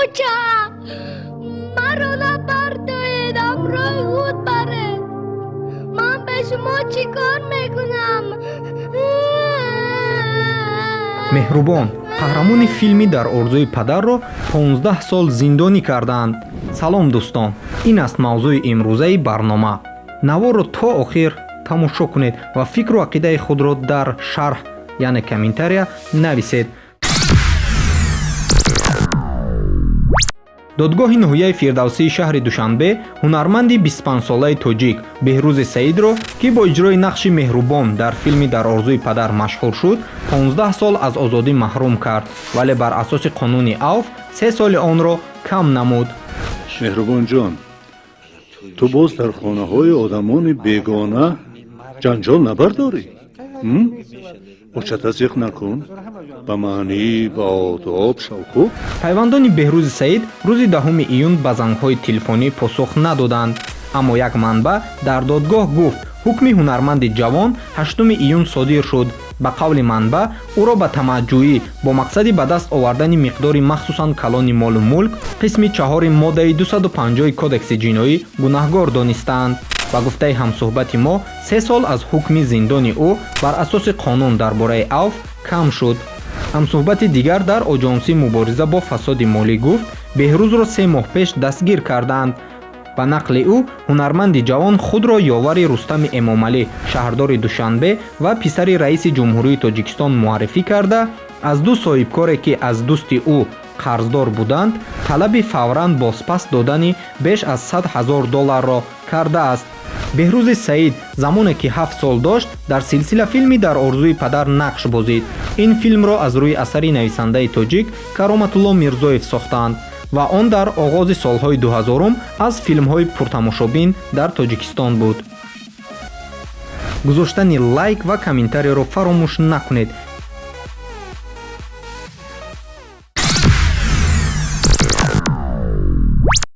Оча, маро набардоед, ҳамроҳи худ баред. Ман ба шумо чӣ кор мекунам? Меҳрубон, қаҳрамони филми «Дар орзуи падарро» 15 сол зиндонӣ кардаанд. Салом, дӯстон, ин аст мавзӯи имрӯзаи барнома. Наворро то охир тамошо кунед ва фикру ақидаи худро дар шарҳ, яъне комментария, нависед. Додгоҳи ноҳияи Фирдавсии шаҳри Душанбе ҳунарманди 25-солаи тоҷик Беҳрӯзи Саидро, ки бо иҷрои нақши Меҳрубон дар филми «Дар орзуи падар» машҳур шуд, 15 сол аз озодӣ маҳрум кард, вале бар асоси қонуни авф 3 соли онро кам намуд. Меҳрубонҷон, ту боз дар хонаҳои одамони бегона ҷанҷол набардорӣ, очата зиқ накун, ба маънӣ, ба одоб шав, хуб? Пайвандони Беҳрӯзи Саид рӯзи 10 июн ба зангҳои телефонӣ посух надоданд, аммо як манбаъ дар додгоҳ гуфт, ҳукми ҳунарманди ҷавон 8 июн содир шуд. Ба қавли манбаъ, ӯро ба тамаъҷӯӣ бо мақсади ба даст овардани миқдори махсусан калони молу мулк, қисми чаҳори моддаи 250 Кодекси ҷиноӣ гунаҳгор донистаанд. Ба гуфтаи ҳамсӯҳбати мо, 3 сол аз ҳукми зиндони ӯ бар асоси қонун дар бораи авф кам шуд. Ҳамсӯҳбати дигар дар Оҷонсии мубориза бо фасоди молӣ гуфт, Беҳрӯзро 3 моҳ пеш дастгир кардаанд. Ба нақли ӯ, ҳунарманди ҷавон худро ёвари Рустами Эмомалӣ, шаҳрдори Душанбе ва писари раиси Ҷумҳурии Тоҷикистон муаррифӣ карда, аз ду соҳибкоре, ки аз дӯсти ӯ қарздор буданд, талаби фавран бозпас додани беш аз 100 000 долларро кардааст. Беҳрӯзи Саид замоне ки 7 сол дошт, дар силсила филми «Дар орзуи падар» нақш бозид. Ин филмро аз рӯи асари нависандаи тоҷик Кароматулло Мирзоев сохтаанд ва он дар оғози солҳои 2000-ум аз филмҳои пуртамошобин дар Тоҷикистон буд. Гузоштани лайк ва комментарияро фаромӯш накунед.